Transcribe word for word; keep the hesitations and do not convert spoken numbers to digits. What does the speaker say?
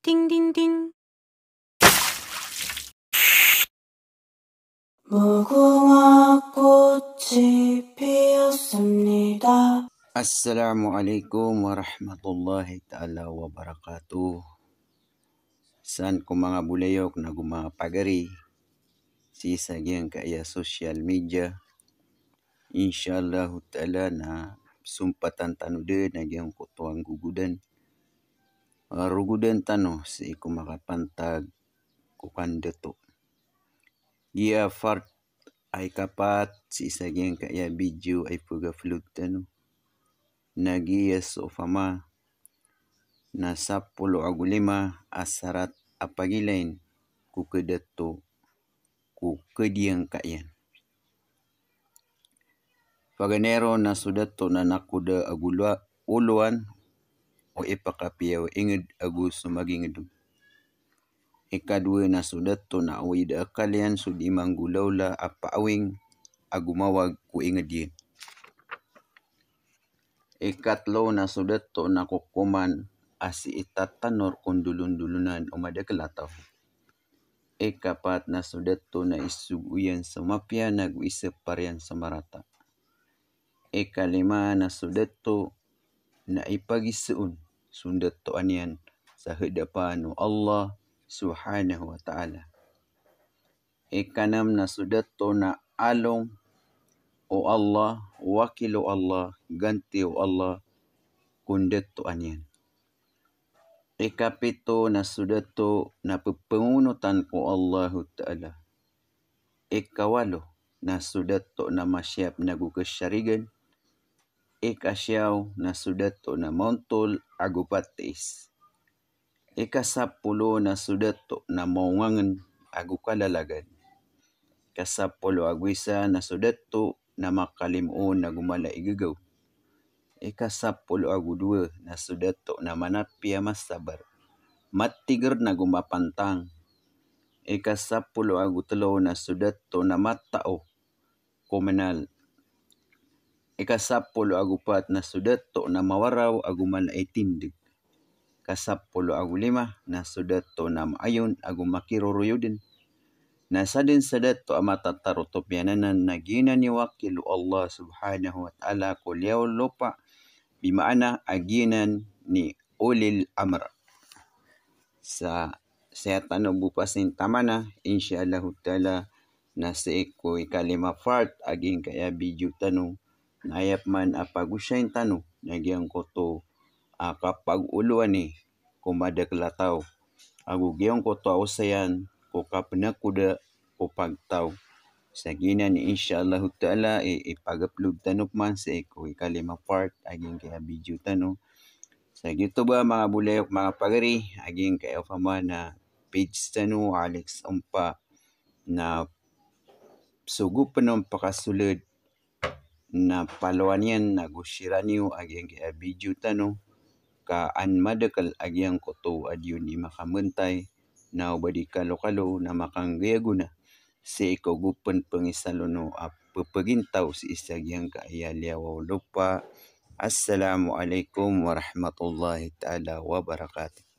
Ting, ting, ting. Mogo ngako si P S M nida. Assalamu alaikum warahmatullahi taala wabarakatuh. San ko manga bolayok nago manga pagari sii sa giyangkaya social media. Insha Allahu taala na sompatan tano den a giyangkoto a nggogodan, rogodan tano sii ko makapantag ko kandato. Giya part a ikapat sii sa giyangkaya video a ipag-upload tano na giya so opama na sapolo ago lima a sarat a pagilain ko kadato ko kadiyangkaiyan. Paganay ron na so dato na nakoda ago loa-, oloan o ipakapiya o inged ago so maginged on. Ikadowa na so dato na awid a akal iyan so di manggolawla a paawing ago mawag ko inged iyan. Ikatlo na so dato na kokoman a sii tatanor ko ndolondolonan o madakel a taw. Ikapat na so dato na isogo iyan so mapiya nago isepar iyan so marata. Ikalima na so dato na ipagiza on so ndatoan iyan sa hadapan o Allah subhanahu wa taala. Ikanam na so dato na along o Allah, wakil o Allah, ganti o Allah ko ndatoan iyan. Ikapito na so dato na pepengonotan ko Allahu taala. Ikawalo na so dato na masiyap nago kasarigan. Ikasiyaw na so dato na maontol ago patis. Ikasapolo na so dato na maongangen ago kalalagan. Ikasapolo ago isa na so dato na makalimoon ago mala i gegaw. Ikasapolo ago dowa na so dato na manapiya masabar, matiger nago mapantang. Ikasapolo ago telo na so dato na matao ko menal. Ikasapolo ago pat na so dato na mawaraw ago mala i tindeg. Kasapolo ago lima na so dato na maayon ago makiroroyoden. Na saden sa dato a matatarotop iyan anan na giyanan i wakil o Allah subhanahu wa taala ko liyawaw lopa, bimaana a giyanan i ulil amr. Sa saya tano bo pasin tamana, insha Allahu taala, na sii ko ikalima part a giyangkaya video tano, na aya pman a pagosayin tano na giyangkoto a kapagoloan i ko madakel a taw ago giyangkoto a osayan ko kapenakoda ko pagtaw. Sa giyanan i insha Allahu taala i, ipag-upload tano pman sii ko ikalima part a giyangkaya video tano. Sa giyoto ba manga bolayok, manga pagari, a giyangkaya opama na page tano, Alex Ompa, na sogo pen on pakasoled na palowan iyan ago share-an iyo a giyangkaya video tano, ka an madakel a giyangkoto a di on di makambantay, na oba di kalokalo na makanggay a gona sii ko gopen pengisalono a pepegintaw sii sa giyangkaya liyawaw lopa. Assalamu alaikum warahmatullahi taala wabarakatuh.